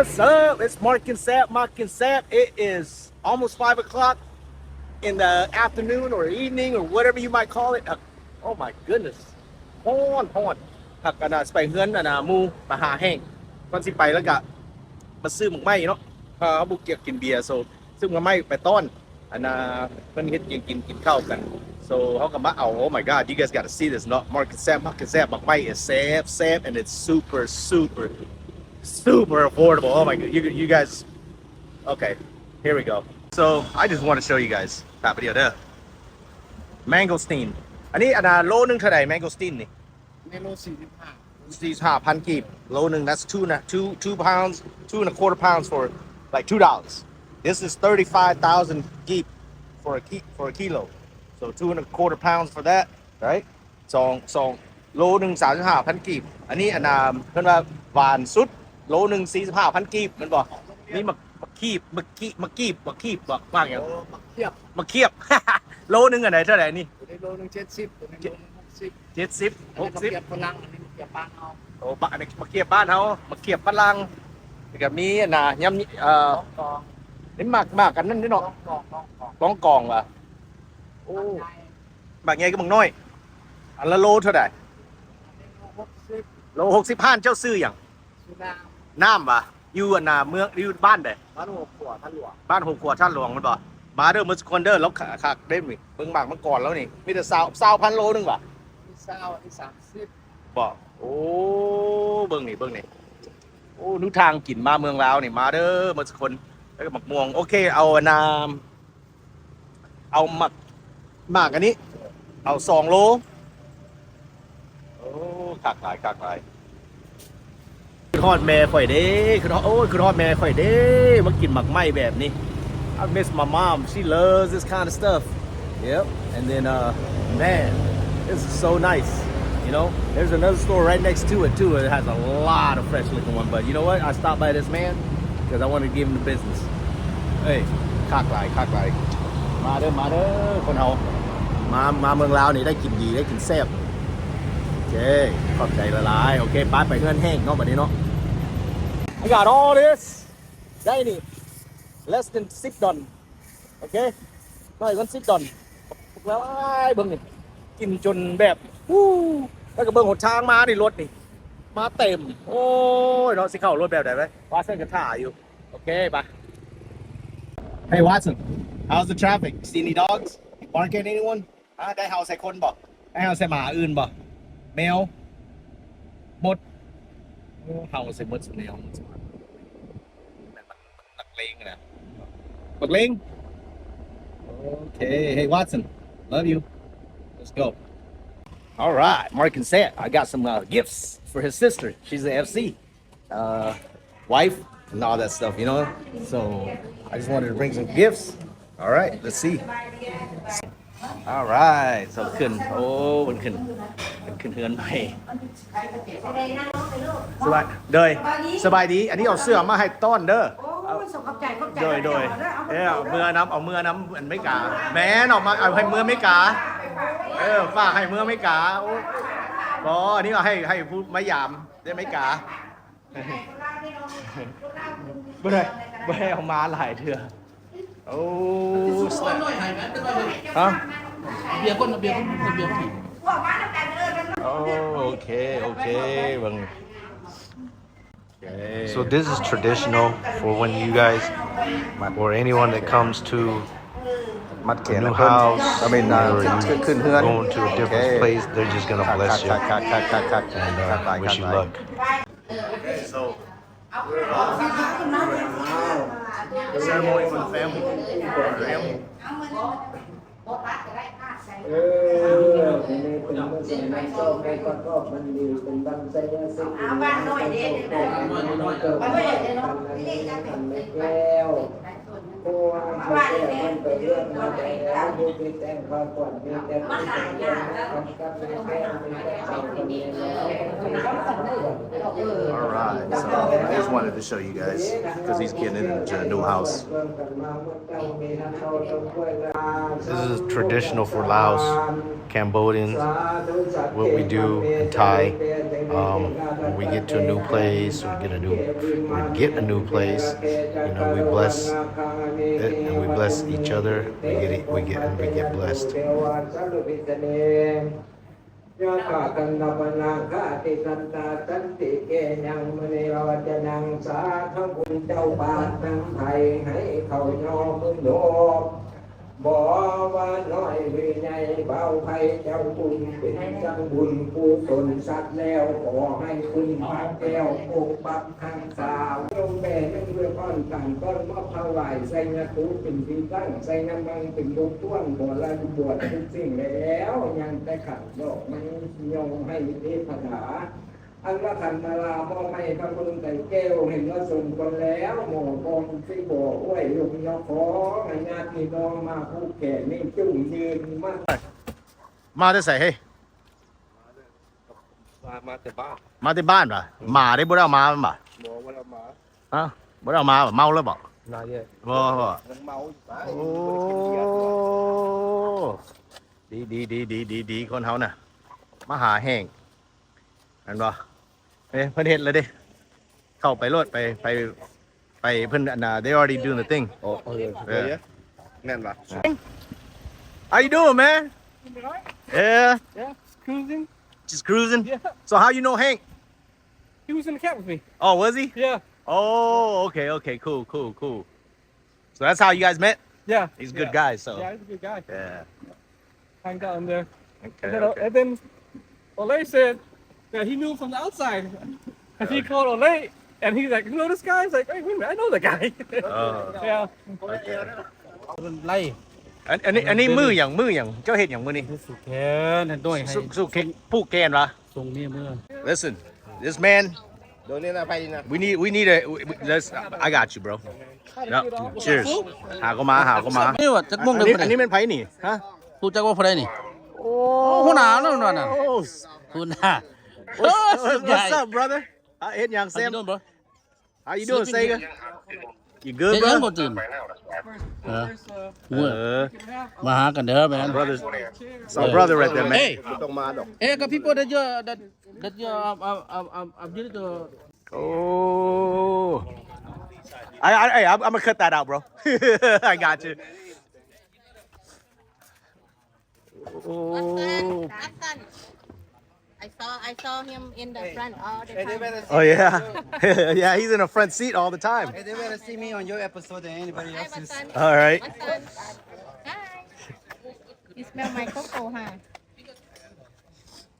What's up? It's Mark and Sap, Mark and Sap. It is almost five o'clock in the afternoon or evening or whatever you might call it. Uh, oh my goodness. ຮ້ອນ ຮ້ອນ. ຫາກອັນນ່າ ຊິໄປເຮືອນອັນນ່າ ໝູ່ ໄປຫາແຫ້ງ ກ່ອນຊິໄປ ແລ້ວກະມາຊື້ໝາກໄມ້ເນາະ. ເຮົາບໍ່ກຽກກິນເບຍ so ຊື້ໝາກໄມ້ໄປຕ້ອນ ອັນນ່າ ເພິ່ນເຮັດຫຍັງກິນ ກິນເຂົ້າກັນ. So ເຮົາກໍມາເອົາ. Oh my god, you guys gotta see this ເນາະ. Mark and Sap, Mark and Sap ໝາກໄມ້ is ແຊບ ແຊບ and it's super, super, super affordable. Oh my god, you, you guys, okay, here we go. So I just want to show you guys ຕາປະດຽວເດີ mangosteen. ອັນນີ້ອັນນ່າ ໂລໜຶ່ງເທົ່າໃດ mangosteen ນີ້? ໃນໂລສີ່ສິບຫ້າ ສີ່ສິບຫ້າພັນກີບ ໂລໜຶ່ງ. That's two and a, two, two pounds, two and a quarter pounds for like two dollars. This is thirty-five thousand ກີບ for a ki-, for a kilo. So two and a quarter pounds for that, right? ສອງ ສອງ ໂລໜຶ່ງ ສາມສິບຫ້າພັນກີບ. ອັນນີ້ອັນນ່າ ເພິ່ນວ່າຫວານສຸດ ໂລໜຶ່ງ ສີ່ສິບຫ້າພັນກີບ ແມ່ນບໍ່? ມີໝາກ ໝາກຄີບ ໝາກກີບ ໝາກກີບ ໝາກຄີບ ໝາກຫຍັງ? ໂອ້ ໝາກຂຽບ ໝາກຂຽບ. ໂລໜຶ່ງອັນໃດເທົ່າໃດນີ້? ໂລໜຶ່ງເຈັດສິບ ໂລໜຶ່ງຫົກສິບ ເຈັດສິບ ຫົກສິບ. ອັນນີ້ໝາກຂຽບຝຣັ່ງ ອັນນີ້ໝາກຂຽບບ້ານເຮົາ. ໂອ້ ບັກ ອັນນີ້ໝາກຂຽບບ້ານເຮົາ ໝາກຂຽບຝຣັ່ງ. ແລ້ວກໍມີອັນນ່າ ຍຳ ເອີ ລອງກອງ ນີ້ໝາກ ໝາກອັນນັ້ນເດ້ເນາະ ລອງກອງ ລອງກອງ ລອງກອງວ່າ. ໂອ້ ໝາກໃຫຍ່ກັບໝາກນ້ອຍ ອັນລະໂລເທົ່າໃດ? ໂລຫົກສິບ ໂລຫົກສິບ. ຮ້ານເຈົ້າຊື່ຫຍັງ? ຊື່ນ້ຳ ນ້ຳຫວາ? ຢູ່ອັນນ່າ ເມືອງ ຢູ່ບ້ານໃດ? ບ້ານຫົວຂົວ ທ່າຫຼວງ ບ້ານຫົວຂົວ ທ່າຫຼວງ ແມ່ນບໍ່? ມາເດີ ເມີສະຄອນເດີ ລາວຄັກເດ້ນີ້. ເບິ່ງໝາກມັງກອນລາວນີ້ ມີແຕ່ຊາວ ຊາວພັນໂລໜຶ່ງຫວາ? ມີຊາວ ມີສາມສິບ ບໍ່? ໂອ້ ເບິ່ງນີ້ ເບິ່ງນີ້. ໂອ້ ດູທາງກິນມາເມືອງລາວນີ້ ມາເດີ ເມີສະຄົນ. ແລ້ວກໍໝາກມ່ວງ. ໂອເຄ ເອົາອັນນ່າ ເອົາໝາກ ໝາກອັນນີ້ ເອົາສອງໂລ. ໂອ້ ຄັກຫຼາຍ ຄັກຫຼາຍ. ຄິດຮອດແມ່ຂ້ອຍເດ້ ຄິດຮອດ ໂອ້ຍ ຄິດຮອດແມ່ຂ້ອຍເດ້ ມາກິນໝາກໄມ້ແບບນີ້. I miss my mom. She loves this kind of stuff. Yep. And then, uh, man, this is so nice. You know, there's another store right next to it too. It has a lot of fresh looking one, but you know what? I stopped by this man 'cause I wanted to give him the business. ເອີຍ ຄັກຫຼາຍ ຄັກຫຼາຍ. ມາເດີ ມາເດີ ຄົນເຮົາ ມາ ມາເມືອງລາວນີ້ໄດ້ກິນດີ ໄດ້ກິນແຊບ. ໂອເຄ ຂອບໃຈຫຼາຍໆ. ໂອເຄ ໄປ ໄປເຮືອນແຫ້ງເນາະ ບັດນີ້ເນາະ. I got all this ໄດ້ນີ້ less than ສິບດອນ. ໂອເຄ ໜ້ອຍກວ່າສິບດອນ. ຫຼາຍ ເບິ່ງນີ້ ກິນຈົນແບບ ແລ້ວກໍເບິ່ງຫົນທາງມານີ້ ລົດນີ້ມາເຕັມ. ໂອ້ຍເນາະ ຊິເຂົ້າລົດແບບໃດວະ? ວ່າຊັ້ນກໍຖ້າຢູ່. ໂອເຄ ໄປ. Hey Watson, how's the traffic? See any dogs? You bark at anyone? ຮະ ໄດ້ເຫົ່າໃສ່ຄົນບໍ່? ໄດ້ເຫົ່າໃສ່ໝາອື່ນບໍ່? ແມວ? ມົດ? ໂອ້ ເຫົ່າໃສ່ມົດ ໃສ່ແມວ. ແມ່ນມັນ ມັນນັກເລງນະ ບັກເລງ. ໂອເຄ Hey Watson, love you. Let's go. All right, Mark and Sap, I got some, uh, gifts for his sister. She's a FC, uh, wife and all that stuff, you know? So, I just wanted to bring some gifts. All right, let's see. All right, so ຂຶ້ນ ໂອ້ ເພິ່ນຂຶ້ນ ເພິ່ນຂຶ້ນເຮືອນໃໝ່. ສະບາຍ ໂດຍ ສະບາຍດີ. ອັນນີ້ເອົາເສື້ອມາໃຫ້ຕ້ອນເດີ. ໂອ້ຍ ຂອບໃຈ ຂອບໃຈ. ໂດຍ ໂດຍ ເອີ ເອົາເມືອນຳ ເອົາເມືອນຳອາເມລິກາ. ແມ່ນ ເອົາມາ ເອົາໃຫ້ເມືອອາເມລິກາ. ເອີ ຝາກໃຫ້ເມືອອາເມລິກາ. ໂອ້ ບໍ່ ອັນນີ້ເອົາໃຫ້ ໃຫ້ຜູ້ມາຢາມໃນອາເມລິກາ. ບໍ່ໄດ້ ບໍ່ໄດ້ເອົາມາຫຼາຍເທື່ອ. ໂອ້ ຮະ ເບຍກ່ອນ ເບຍກ່ອນ ເບຍກ່ອນ. ໂອເຄ ໂອເຄ ເບິ່ງ. So this is traditional for when you guys or anyone that comes to ມັດແຂນ a new house, ເພິ່ນ I mean, uh, or you ຂຶ້ນ ຂຶ້ນເຮືອນ going to a different place, they're just gonna bless you and, uh, wish you luck. Okay, so we're, uh, ceremony for the family. Family. ເອີ ໃຫ້ແມ່ເປັນບຸນສົນໃນໂຊກໃນປະກອບມັນດີ ເປັນວັນໄຊຍະສິດ ເອົາບ້ານນ້ອຍເດ້ ເປັນວັນໂຊກ ເປັນວັນໂຊກ ເປັປັນໃນແກ້ວ ເພາະວ່າໃຫ້ແກ້ວມັນໄປເລື່ອຍ All right, so I just wanted to show you guys because he's getting into a new house. This is traditional for Laos, Cambodians. What we do in Thai, um, when we get to a new place or get a new, we get a new place, you know, we bless it and we bless each other. We get it, we get, and we get blessed. ຍະຖາທັນນະປະນາຄາຕິສັນຕາສັນຕິເກຍັງມະນີໂຣຈະນັງ ສາທຸບຸນເຈົ້າພາກນຳໃຜໃຫ້ເຂົາຍອມໂນ ບໍ່ວ່ານ້ອຍຫຼືໃຫຍ່ ບ່າວໄພເຈົ້າບຸນເປັນຈັ່ງບຸນກຸສົນສັດແລ້ວ ຂໍໃຫ້ຄຸນພາແກ້ວປົກປັກຮັກສາ ໂຍມແມ່ຍັງອວຍພອນຕາມຕ້ອນມອບຖວາຍ ໄຊຍະຕູເປັນທີ່ຕັ້ງ ໄຊຍະມັງເປັນບົກພວນ ບໍ່ລະບວດທຸກສິ່ງແລ້ວ ຍັງແຕ່ຂັນດອກໄມ້ ຍອງໃຫ້ເທວະດາ ອັນວ່າຂັນມາລາມອບໃຫ້ພະຄຸນໄຕແກ້ວ ເຫັນວ່າສົມຄວນແລ້ວ ໝໍກອງຊິບໍ່ອວຍລົງຍອກຂໍໃຫ້ຍາດພີ່ນ້ອງມາຜູກແຂນນີ້ຈຸ້ງຢືນມາ ມາແຕ່ໃສເຮີ້ຍ? ມາ ມາແຕ່ບ້ານ ມາແຕ່ບ້ານຫວາ? ໝາເດ້ບໍ່ໄດ້ເອົາມາແມ່ນບໍ່? ບໍ່ ບໍ່ໄດ້ເອົາມາ ຮະ? ບໍ່ໄດ້ເອົາມາຫວາ? ເມົາແລ້ວບໍ່? ໜ້າເຍ ບໍ່ ບໍ່ ຍັງເມົາຢູ່ ໂອ້ ດີ ດີ ຄົນເຮົານະ ມາຫາແຮງ ແມ່ນບໍ່? ເອີ ເພິ່ນເຮັດແລ້ວເດ້ ເຂົ້າໄປໂລດ ໄປ ໄປ ໄປ ເພິ່ນ ອັນນ່າ they already doing the thing. ໂອ້ ເອີ ເອີ ເອີ ແມ່ນບໍ່? How you doing, man? Yeah. Yeah, cruising. Just cruising? Yeah. So how you know Hank? He was in the camp with me. Oh, was he? Yeah. Oh, okay, okay, cool, cool, cool. So that's how you guys met? Yeah. He's a good guy, so. Yeah, he's a good guy. Yeah. Hanged out in there. Okay, and then, okay. And then Ole said that he knew from the outside. 'Cause he called Ole, and he's like, "You know this guy?" He's like, "Wait, wait a minute, I know the guy." Oh. Yeah. Okay. ໄລ່ ອັນ ອັນນີ້ ອັນນີ້ມື້ຫຍັງ? ມື້ຫຍັງ? ເຈົ້າເຮັດຫຍັງມື້ນີ້? ສູແຂນ ເຮັດດ້ວຍໃຫ້ ສູແຂນ ຜູກແຂນຫວາ? ສົ່ງເມຍເມືອ Listen, this man, ໂດນນີ້ນະ ໄປນີ້ນະ we need, we need a, we, we, let's, I got you, bro. No, cheers. ຫາເຂົ້າມາ ຫາເຂົ້າມາ ນີ້ວ່າຈັກໂມງ ອັນນີ້ ເດີ ອັນນີ້ແມ່ນໃຜນີ້? ຮະ? ຮູ້ຈັກວ່າຜູ້ໃດນີ້? ໂອ້ ຫົວໜ້ານັ້ນ ຫົວໜ້າ What's, what's up, brother? ເຮັດຫຍັງ Sam? How you doing, bro? How you doing, Sega? You good, bro? ເຮັດຫຍັງບໍ່ຕື່ມ? ເອີ ເອີ ມາຫາກັນເດີ man. Brother, it's our brother right there, man. Hey. ບໍ່ຕ້ອງມາດອກ Hey, the people that you, that, that you, um, um, um, um, um, you need to. Oh. I, I, I, I'm, I'm gonna cut that out, bro. I got you. Oh. Watson, Watson. I saw, I saw him in the front all the time. Oh, yeah. Yeah, he's in the front seat all the time. Hey, they better see me on your episode than anybody else's. Hi, Watson. All right. Watson. Hi. You smell my cocoa, huh?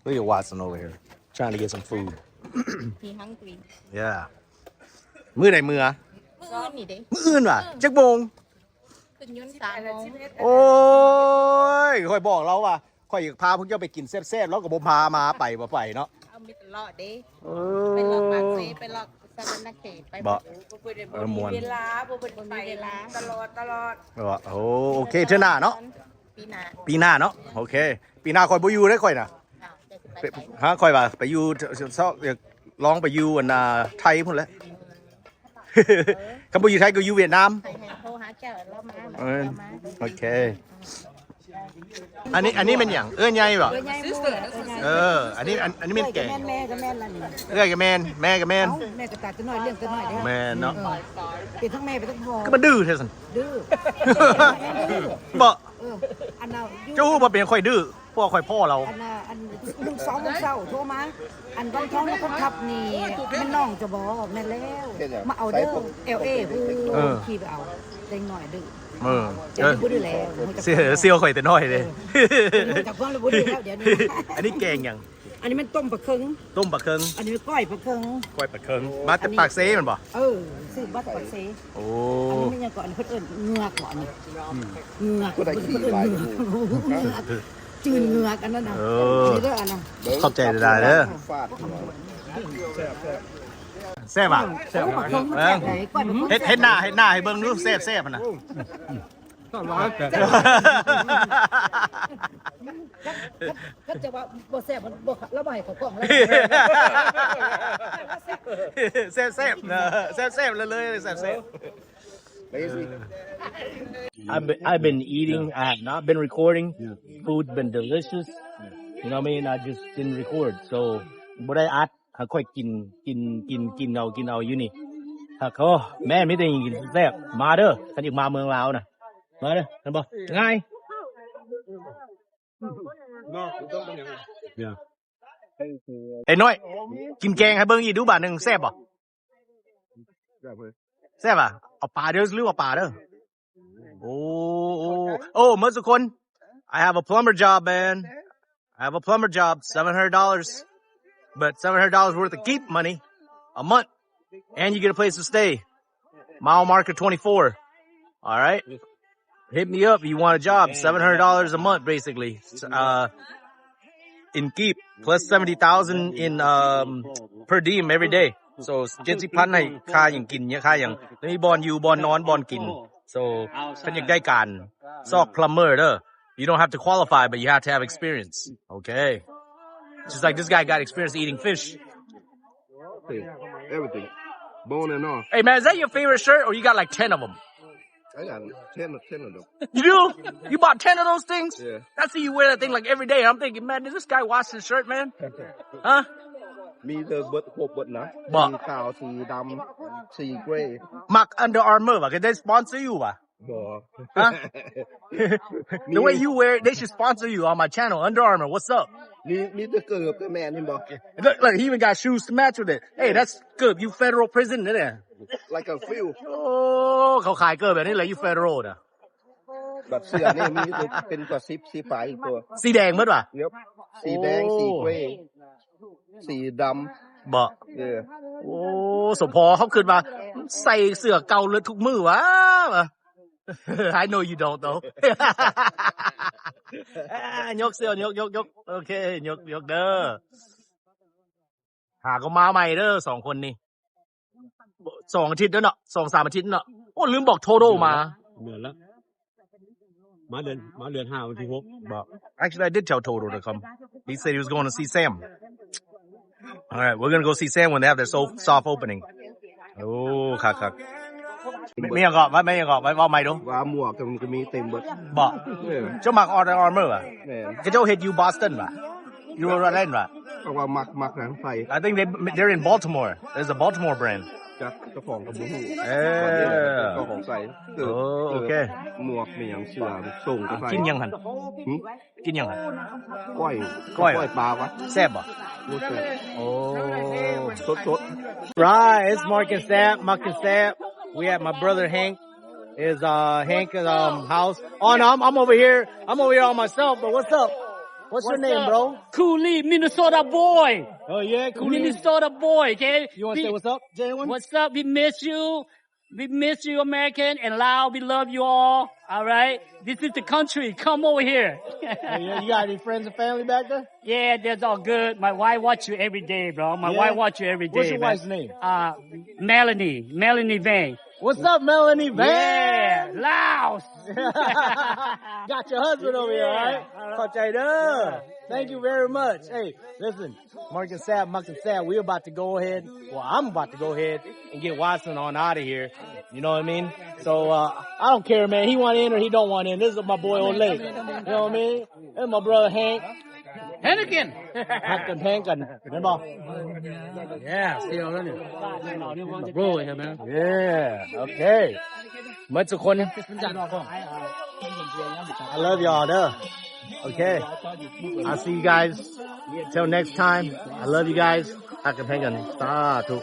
Look at Watson over here trying to get some food. He hungry. Yeah. ມື້ໃດເມືອ? ມື້ອື່ນນີ້ເດ້. ມື້ອື່ນຫວາ? ເອີ. ຈັກໂມງ? ຂຶ້ນຍົນສາມໂມງ. ໂອ້ຍ ຂ້ອຍບອກລາວວ່າ ຂ້ອຍຢາກພາພວກເຈົ້າໄປກິນແຊບໆ ລາວກໍບໍ່ພາມາ ໄປບໍ່ໄປເນາະ. ເອົາມີແຕ່ເລາະເດ້. ເອີ ໄປເລາະປາກເຊ ໄປເລາະສະຫວັນນະເຂດ ໄປບໍ່? ບໍ່ ບໍ່ໄດ້ ບໍ່ມີເວລາ ບໍ່ໄດ້ໄປ ບໍ່ມີເວລາ ຕະຫຼອດ ຕະຫຼອດ. ໂອ້ ໂອເຄ ເທື່ອໜ້າເນາະ. ປີໜ້າ ປີໜ້າເນາະ. ໂອເຄ ປີໜ້າຂ້ອຍບໍ່ຢູ່ເດ້ ຂ້ອຍນະ. ອ້າວ ເຈົ້າຊິໄປໃສ? ຫາ ຂ້ອຍວ່າໄປຢູ່ ຊອກ ລອງໄປຢູ່ ອັນນ່າ ໄທພຸ້ນແຫຼະ. ເອີ ຄັນບໍ່ຢູ່ໄທກໍຢູ່ຫວຽດນາມ. ໃຫ້ ໃຫ້ໂທຫາແກ້ວ ລາວມາ ເອີ ລາວມາ. ໂອເຄ ອັນນີ້ ອັນນີ້ແມ່ນຫຍັງ? ເອື້ອຍໃຫຍ່ບໍ່? ເອື້ອຍໃຫຍ່ ເອື້ອຍໃຫຍ່. ເອີ ອັນນີ້ ອັນ ອັນນີ້ແມ່ນແກງ. ເອື້ອຍກໍແມ່ນ ແມ່ກໍແມ່ນລະນີ້. ເອື້ອຍກໍແມ່ນ ແມ່ກໍແມ່ນ. ເອົ້າ ແມ່ກໍຕາຍແຕ່ນ້ອຍ ລ້ຽງແຕ່ນ້ອຍເດ້. ແມ່ນເນາະ. ເອີ ເປັນທັງແມ່ເປັນທັງພໍ່. ຄືມັນດື້ແທ້ຊັ້ນ? ດື້ ແມ່ນດື້. ບໍ່ ເອີ ອັນນ່າ ເຈົ້າຮູ້ບໍ່ເປັນຫຍັງຂ້ອຍດື້? ພວກຂ້ອຍພໍ້ລາວ ອັນນ່າ ອັນລູກສອງໂມງເຊົ້າໂທມາ ອັນວັນທອງນະຄົນທັບນີ້ ແມ່ນນ້ອງເຈົ້າບໍ່? ແມ່ນແລ້ວ ເຮັດຫຍັງ? ມາເອົາເດີ ໄປ ແອລເອ ເອີ ຂີ່ໄປເອົາ ເດັກນ້ອຍດື້. ເອີ ແຕ່ບໍ່ດື້ແລ້ວ ເຊ ເຊຍຂ້ອຍແຕ່ນ້ອຍເດ້. ເອີ ຮູ້ຈັກຄວາມລະບໍ່ດື້ແລ້ວດຽວນີ້. ອັນນີ້ແກງຫຍັງ? ອັນນີ້ແມ່ນຕົ້ມປາເຄິ່ງ. ຕົ້ມປາເຄິ່ງ. ອັນນີ້ແມ່ນກ້ອຍປາເຄິ່ງ. ກ້ອຍປາເຄິ່ງ ມາແຕ່ປາກເຊແມ່ນບໍ່? ເອີ ຊື້ມາແຕ່ປາກເຊ. ໂອ້ ອັນນີ້ແມ່ນຫຍັງເກາະ? ອັນນີ້ເພິ່ນເອີ້ນເງືອກເກາະ ອັນນີ້ ອືມ ເງືອກ ຜູ້ໃດຂີ່ຫຼາຍກວ່າໝູ່? ເງືອກ ຈື່ນເງືອກ ອັນນັ້ນນະ. ເອີ ອັນນີ້ເດີ ອັນນັ້ນ. ຂອບໃຈຫຼາຍໆເດີ. ແຊບຫວາ? ແຊບ. ເບິ່ງ ເຮັດ ເຮັດໜ້າ ເຮັດໜ້າໃຫ້ເບິ່ງດູ ແຊບໆຫັ້ນນະ. ກໍລາວ ຄັນ ຄັນ ຄັນຈະວ່າບໍ່ແຊບ ມັນບໍ່ ລາວບໍ່ໃຫ້ເຂົ້າກ້ອງ ລາວ ແຊບໆ ເນາະ ແຊບໆ ເລີຍໆ ແຊບໆ. I've been, I've been eating. I have not been recording. Food been delicious. You know what I mean? I just didn't record. So ບໍ່ໄດ້ອັດ ໃຫ້ຂ້ອຍກິນ ກິນ ກິນ ກິນເອົາ ກິນເອົາຢູ່ນີ້. ຄັກ ໂອ້ ແມ່ນ ມີແຕ່ກິນແຊບ. ມາເດີ ຄັນຢາກມາເມືອງລາວນະ ມາເດີ. ເຫັນບໍ່? ງ່າຍ. ເອີ ນ້ອຍ ກິນແກງໃຫ້ເບິ່ງອີກດູບາດໜຶ່ງ. ແຊບບໍ່? ແຊບ ເອີ ແຊບຫວາ? ເອົາປາເດີ ລືມເອົາປາເດີ. ໂອ້ ໂອ້ ໂອ້ ເໝິດທຸກຄົນ. I have a plumber job, man. I have a plumber job, seven hundred dollars. But seven hundred dollars worth of keep money a month. And you get a place to stay. Mile marker twenty-four. All right? Hit me up. You want a job? Seven hundred dollars a month, basically. Uh, in keep, plus seventy thousand in, um, per diem every day. So ເຈັດສິບພັນ ໃຫ້ຄ່າຫຍັງກິນ ຄ່າຫຍັງ ແລ້ວມີບ່ອນຢູ່ ບ່ອນນອນ ບ່ອນກິນ. So ຄັນຢາກໄດ້ການຊອກ plumber ເດີ you don't have to qualify, but you have to have experience. Okay. Just like this guy got experience eating fish. Everything. Bone and all. Hey, man, is that your favorite shirt, or you got, like, ten of 'em? I got ten, ten of them. You do? You bought ten of those things? Yeah. I see you wear that thing, like, every day. I'm thinking, "Man, does this guy wash his shirt, man?" Huh? ມີເລີຍເບິດ ຄົບເບິດນະ ສີຂາວ ສີດຳ ສີເກຣ. ມັກ Under Armour ຫວາ? ເຂົາໄດ້ sponsor you ຫວາ? ບໍ່. Huh? The way you wear it, they should sponsor you on my channel. Under Armour, what's up? ມີ ມີແຕ່ເກີບ ແຕ່ແມ່ນ ເຫັນບໍ່? Look, look, he even got shoes to match with it. Hey, that's good. You federal prison ເດ້. Like a feel. ໂອ້ ເຂົາຂາຍເກີບແບບນີ້ແຫຼະ ຢູ່ federal ນະ. ແບບເສື້ອນີ້ມີເປັນກວ່າສິບ ສິບປາຍກວ່າ. ສີແດງໝົດຫວາ? ເອີ ສີແດງ ສີເກຣ ສີດຳ. ບໍ່? ເອີ. ໂອ້ ສົມພໍເຮົາຄິດວ່າໃສ່ເສື້ອເກົ່າເລີຍທຸກມື້ຫວາ. I know you don't though. ຍົກເສື້ອ ຍົກ ຍົກ ຍົກ. ໂອເຄ ຍົກ ຍົກເດີ. ຫາກໍມາໃໝ່ເດີ ສອງຄົນນີ້. ສອງອາທິດແລ້ວເນາະ ສອງສາມອາທິດເນາະ. ໂອ້ ລືມບອກ total ມາ. ເດືອນລະ ມາເດືອນ ມາເດືອນຫ້າ ວັນທີຫົກ. ບອກ Actually, I did tell Toto to come. He said he was going to see Sam. All right, we're gonna go see Sam when they have their so-, soft opening. ໂອ້ ຄັກໆ. ມີຫຍັງເກາະ ວ່າ ມີຫຍັງເກາະ ເວົ້າໃໝ່ດູ. ວ່າໝວກມັນກໍມີເຕັມເບິດ. ບໍ່? ເອີ ເຈົ້າມັກ Under Armour ຫວາ? ແມ່ນ. ເຂົາເຈົ້າເຮັດຢູ່ Boston ຫວາ? You know what I mean? ເພາະວ່າມັກ ມັກນຳໃສ່. I think they, they're in Baltimore. There's a Baltimore brand. ຈັກເຈົ້າຂອງກໍບໍ່ຮູ້. ເອີ ເຈົ້າຂອງໃສ່. ໂອ້ ໂອເຄ. ໝວກມີຫຍັງ ເສື້ອສົ່ງໄປໃສ່. ກິນຫຍັງຫັ້ນ? ຫື? ກິນຫຍັງຫັ້ນ? ກ້ອຍ ກ້ອຍ ກ້ອຍປາຫວາ? ແຊບບໍ່? ໂອ້ ແຊບ. ໂອ້ ສົດໆ. Right, it's Mark and Sap, Mark and Sap. We at my brother Hank. Is, uh, Hank, um, house. Oh, no, I'm, I'm over here. I'm over here on myself, but what's up? What's your name, bro? Cooley, Minnesota boy. Oh, yeah, Cooley. Minnesota boy, okay? You wanna say what's up, J one? What's up? We miss you. We miss you, American and Lao. We love you all. All right? This is the country. Come over here. Oh, yeah, you got any friends and family back there? Yeah, that's all good. My wife watch you every day, bro. My wife watch you every day, man. What's your wife's name? Uh, Melanie. Melanie Vang. What's up, Melanie Vang? Yeah, Laos. Got your husband over here, all right? ເຂົ້າໃຈເດີ. Thank you very much. Hey, listen, Mark and Sap, Mark and Sap, we about to go ahead. Well, I'm about to go ahead and get Watson on out of here. You know what I mean? So, uh, I don't care, man. He want in or he don't want in. This is my boy Olay. You know what I mean? That's my brother Hank. Hannigan. ຮັກກັນແພງກັນ ແມ່ນບໍ່? Yeah, see you later. My bro here, man. Yeah, okay. ໝົດທຸກຄົນ. I love y'all ເດີ. Okay. I'll see you guys till next time. I love you guys. ຮັກກັນແພງກັນ. ສາທຸ.